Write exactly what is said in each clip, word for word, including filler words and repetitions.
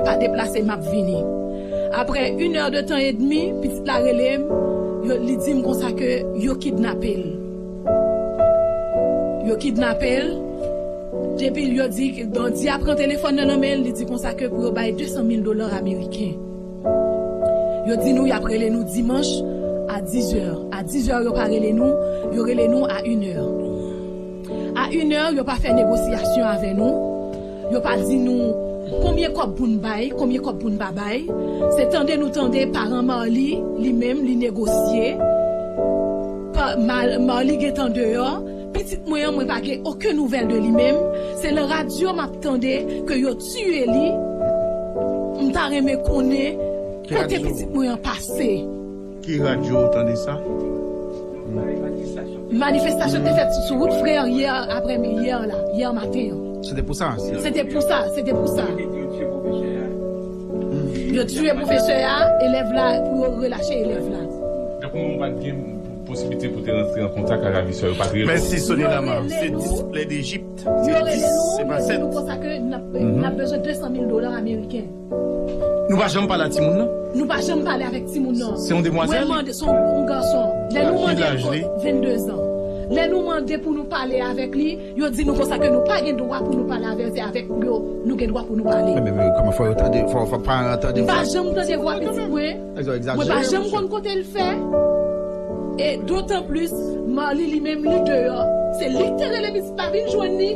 pa deplase, m ap vini. Apre inè de tan edmi, pitit la rele m, yo, li di m konsa ke yo kidnape l. Yo kidnape l. Depi yo di, bandi a pran telefòn nan nan men l, li di konsa ke pou yo bay de san mil dola ameriken. Yo di nou y ap rele nou dimanch a dizè. A dizè yo pa rele nou, yo rele nou a inè. A inè, yo pa fè negosyasyon avè nou. Yo pa di nou konbyen kòb pou n bay, konbyen kòb pou n pa bay. Se tande nou tande paran Marly, li menm, li negosye. Pa, Mar-, Marly gentan deyò. Pitit mwen an, mwen pa gen okenn nouvèl de li menm. Se nan radyo m ap tande ke yo tiye li. M ta renmen konnen kote pitit mwen an pase. Ki radyo ou tande sa? Manifestasyon te fèt sou, sou wout Frè yè aprè, yè la, yè maten an. Se te pou sa? Se te pou sa, se te pou sa. Yo tiye pwofesè a, elèv la, pou yo relache elèv la. Donk, nou pa t gen posiblite pou te rantre an kontak ak ravisè yo, pa t rele. Mèsi, Sonia Lama. Se dis plè Dejip. Yo rele nou, yo di nou konsa ke n ap, n ap bezwen de san mil dola ameriken. Nou pa janm pale a timoun nan? Nou pa janm pale avèk timoun nan. Se yon demwazèl? Mwen mande, se yon, yon gason. Lè nou mande, vennde zan. Lè nou mande pou nou pale avèk li, yo di nou konsa ke nou pa gen dwa pou nou pale avèk, se avèk yo nou gen dwa pou nou pale. Men, men, men, kòman fò yo tande, fò, fò paran an tande vwa? M pa janm tande vwa pitit mwen. Mwen pa janm konn kote l fè. E dotan plis, Marly li menm li deyò. Se li k te rele pitit la vin jwenn li.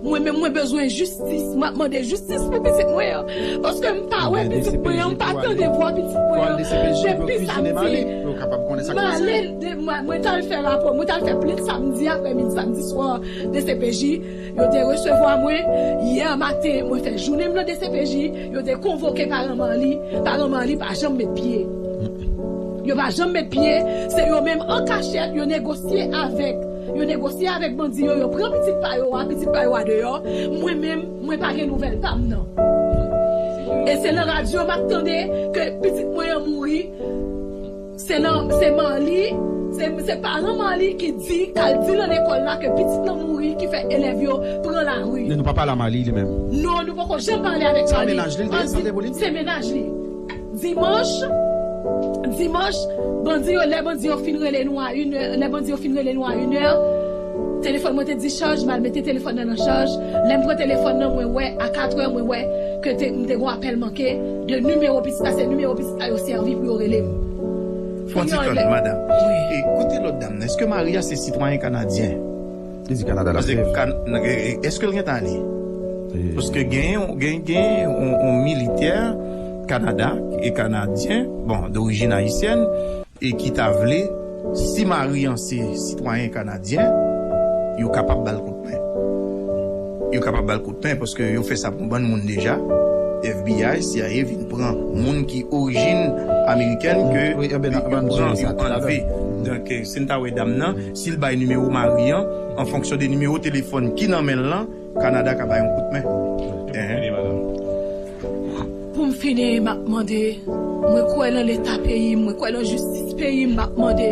Mwen menm mwen bezwen jistis. M ap mande jistis pou pitit mwen an. Paske m pa wè pitit mwen an, m pa tande vwa pitit mwen an. Depi samdi. M ale, de, mwen, mwen t al fè rapò, mwen t al fè plent samdi aprèmidi, samdi swa, D C P J. Yo te resevwa mwen. Yè maten, mwen fè jounen m nan D C P J. Yo te konvoke paran Marly. Paran Marly pa janm met pye. Yo pa janm met pye. Se yo menm an kachèt, yo negosye avèk. Yo negosye avèk bandi yo, yo pran pitit pa yo a, pitit pa yo a deyò. Mwen menm, mwen pa gen nouvèl pa m nan. E se nan radyo m ap tande ke pitit mwen an mouri. Se nan, se Marly, se, se paran Marly ki di, k al di nan lekòl la ke pitit lan mouri, ki fè elèv yo pran lari. Men nou pa pale a Marly li menm? Non, nou poko janm pale avèk Marly. Sa menaj li, li te sante pou li? Se menaj li. Dimanch, dimanch, bandi yo, lè bandi yo fin rele nou a inè, lè bandi yo fin rele nou a inè, telefòn mwen te dichaj, m al mete telefòn nan nan chaj. Lè m pran telefòn nan, mwen wè, a katrè, mwen wè ke te, m te gon apèl manke de nimewo pitit la, se nimewo pitit la yo sèvi pou yo rele m. Fon ti tann, madanm. Wi. E kote lòt dam nan? Èske mari a se sitwayen kanadyen? Li di Kanada l ap viv. Paske kan-, e, e, èske l gentan ale? E. Paske gen, gen, gen yon, yon militè Kanada e kanadyen, bon, dorijin ayisyèn, e ki ta vle, si mari an se sitwayen kanadyen, yo kapab ba l kout men. Yo kapab ba l kout men paske yo fè sa pou yon bann moun deja. F B I, C I A vin pran moun ki orijin amerikèn ke yo pran, yo anlve. Donk, eh, si n ta wè dam nan, si l bay nimewo mari an, an fonksyon de nimewo telefòn ki nan men l lan, Kanada ka bay yon kout men. Enhen. Pou m fini, m ap mande, mwen kwè nan leta peyi m, mwen kwè nan jistis peyi m, m ap mande,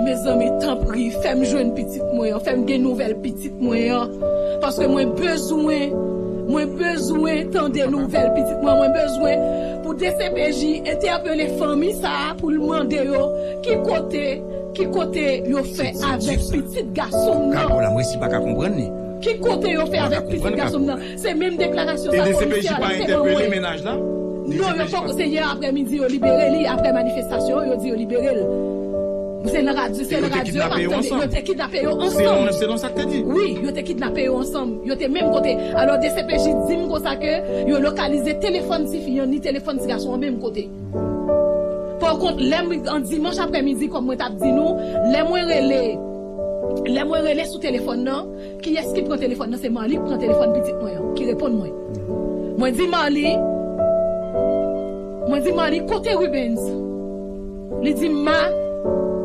mezanmi, tanpri, fè m jwenn pitit mwen an, fè m gen nouvèl pitit mwen an. Paske mwen bezwen, mwen bezwen tande nouvèl pitit mwen, mwen bezwen pou D C P J entèpele fanmi sa a pou l mande yo ki kote, ki kote yo fè avèk pitit gason m nan. Kabo la, mwen si pa ka konprann li. Ki kote yo fè avèk pitit gason m nan? Se menm deklarasyon sa polisye a te ban mwen. E D C P J pa entèpele mennaj la? Non, yo poko, se yè aprèmidi yo libere li, aprè manifestasyon, yo di yo libere l. Se nan radyo, se nan radyo m ap tande. Yo te kidnape yo ansanm. Selon, selon sa k te di. Wi, yo te kidnape yo ansanm. Yo te menm kote. Alò, D C P J di m konsa ke yo lokalize telefòn tifi an, ni telefòn ti gason an menm kote. Pakont, lè m, an dimanch aprèmidi, kòm mwen t ap di nou, lè mwen rele, lè mwen rele sou telefòn nan, kiyès ki pran telefòn nan? Se Marly ki pran telefòn pitit mwen an, ki reponn mwen. Mwen di Marly, mwen di Marly, kote Rubens? Li di m, Ma,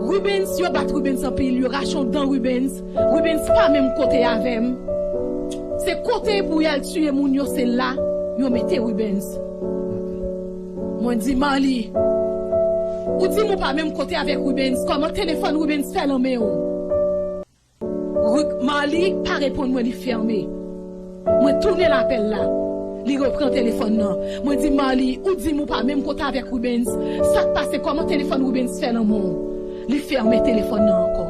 Rubens, yo bat Rubens anpil, yo rache yon dan Rubens. Rubens pa menm kote avè m. Se kote pou y al tiye moun yo, se la yo mete Rubens. Mwen di Marly, ou di m ou pa menm kote avèk Rubens, kòman telefòn Rubens fè nan men w? Ru-, Marly pa reponn mwen, li fèmen. Mwen tounen lapèl la. Li repran telefòn nan. Mwen di Marly, ou di m ou pa menm kote avèk Rubens. Sa k pase? Kòman telefòn Rubens fè nan men w? Li fèmen telefòn nan ankò.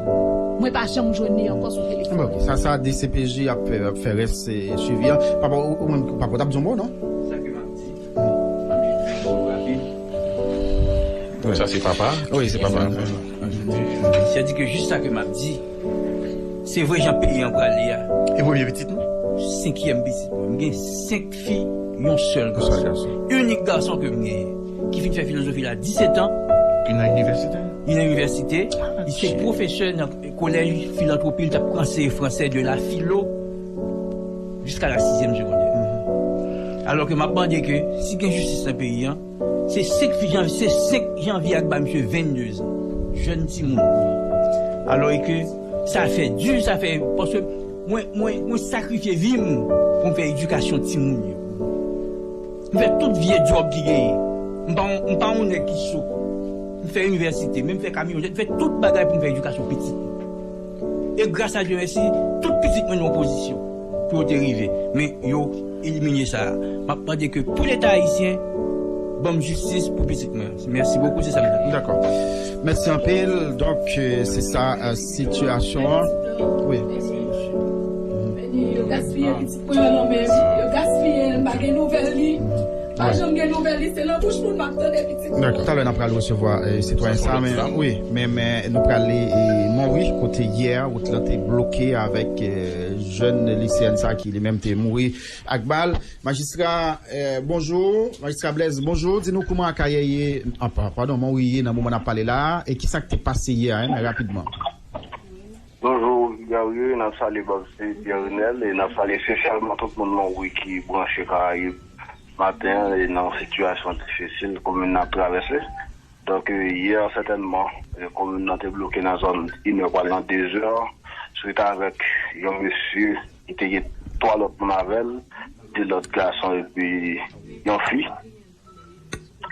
Mwen pa janm jwenn li ankò sou telefòn. Bon, sa, sa, D C P J ap fè, ap fè rès, eh, swivi an. Papa, ou, ou menm, papa, w t ap di yon mo, non? Sa ke m ap di, m ap di rapid. Donk, sa, se papa? Wi, se papa. Sètadi ke jis sa ke m ap di, se vre jan peyi an prale a. E premye pitit nou? Senkyèm pitit mwen. M gen senk fi, yon sèl gason. Yon sèl gason. Inik gason ke m genyen, ki fin fè filozofi la disèt an. Ki nan inivèsite? Li nan inivèsite. Ah, li se pwofesè nan kolèj filantwopi, li t ap anseye fransè de la filo jiska la sizyèm segondè. Alò ke m ap mande ke si gen jistis nan peyi an, se senk fi jan, se senk janvye ak ba misye venndezan. Jèn timoun. Alò e ke sa fè di, sa fè, paske mwen, mwen, mwen sakrifye vi m pou m fè edikasyon timoun yo. M fè tout vye djòb ki genyen. M pa, m pa yon nèg ki sou. M fè inivèsite, men m fè kamyonèt, m fè tout bagay pou m fè edikasyon pitit mwen. E gras a Dye mèsi, tout pitit mwen nan yon pozisyon pou yo te rive. Men yo elimine sa. M ap mande ke pou Leta ayisyen, ban m jistis pou pitit mwen. Mèsi bokou, se sa m t ap di. Dakò. Mèsi anpil. Donk, euh, se sa, euh, sitiyasyon an. Wi. Yo gaspiye pitit mwen an nan men m. Yo gaspiye l, m pa gen nouvèl li. Pa janm gen nouvèl li, se nan bouch moun m ap tande pitit mwen. Dakò. Talè n ap pral resevwa, eh, sitwayen sa, men, wi, men, men nou prale, eh, Monwi, kote yè, wout lan te bloke avèk, eh, jèn lisyèn sa ki li menm te mouri ak bal. Majistra, eh, bonjou. Majistra Blaise, bonjou. Di nou kouman Akayè ye, ah, pa-, padon, Monwi ye nan moman n ap pale la, e kisa k te pase yè a, en, rapidman? Bonjou, Gary, n ap salye Bob, se Pierre Renel, e n ap salye espesyalman tout moun Monwi ki branche Karayib maten an, e nan sitiyasyon difisil komin nan ap travèse. Donk, e, yè, sètènman, e, komin nan te bloke nan zòn inè pral nan dezè, swit avèk yon mesye ki te gen twa lòt moun avè l, de lòt gason epi yon fi,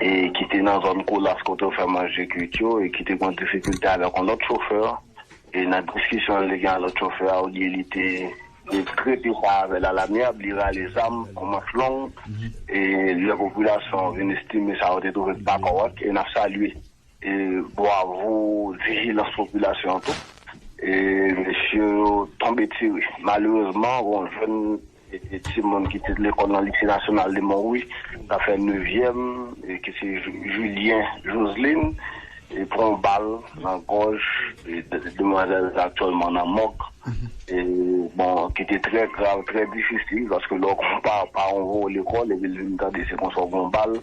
e ki te nan zòn Kolas kote yo fè manje kwit yo, e ki te gen difikilte avèk yon lòt chofè. E nan diskisyon li gen ak lòt chofè a, olye li te, li trete sa avè l alamyab, li rale zam, yon manch long, e lè popilasyon an vin estime sa, yo te twouve l pa kòrèk, e n ap salye, e bwavo, vijilans popilasyon an tou. E mesye yo tonbe tire. Malerezman, yon jèn e, e timoun ki te lekòl nan Lise Nasyonal de Monwi, k ap fè nevyèm, e ki se Ju-, Julien Joseline, e pran yon bal nan gòj, e de-, demwazèl sa aktyèlman nan mòg. E, bon, ki te trè grav, trè difisil, paske lè w konpare pa yon voye lekòl, epi l vin tande se konsa w pran bal,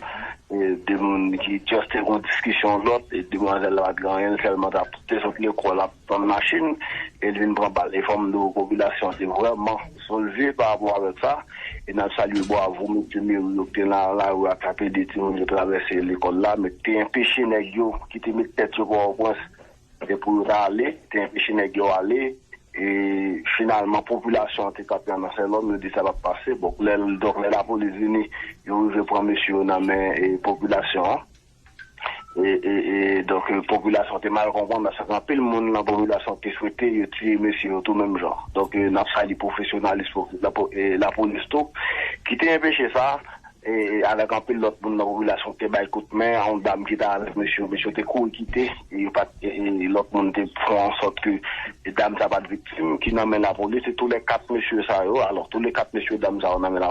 e de moun ki just te gen yon diskisyon lòt, e demwazèl la pa t gen anyen, l sèlman t ap te sot lekòl, ap tann machin, e l vin pran bal. E fò m di w, popilasyon an te vrèman soulve pa rapò avèk sa, e n ap salye bwavo mesye meri yo ki te nan lari a k ap ede timoun yo travèse lekòl la, men te enpeche nèg yo ki te met tèt yo Pòtoprens, e pou yo ta ale, te enpeche nèg yo ale, e finalman, popilasyon an te kanpe an nan sèl lòm, yo di sa p ap pase. Bon, lè, donk, lè lapolis vini, yo rive pran mesye yo nan men, e, popilasyon an. E, e, e, donk, e, popilasyon te mal konprann, paske anpil moun nan popilasyon te swete yo tiye mesye yo tou menm jan. Donk, e, n ap salye pwofesyonalis po-, lapo-, e, lapolis tou, ki te enpeche sa, e, e, avèk anpil lòt moun nan popilasyon ki te bay kout men, yon dam ki te avèk mesye yo, mesye yo te kouri kite, e, yo pa t, e, e, lòt moun te fè an sòt ke, e, dam sa pa t viktim, ki nan men lapolis, e toulèkat mesye sa yo, alò, toulèkat mesye dam sa yo nan men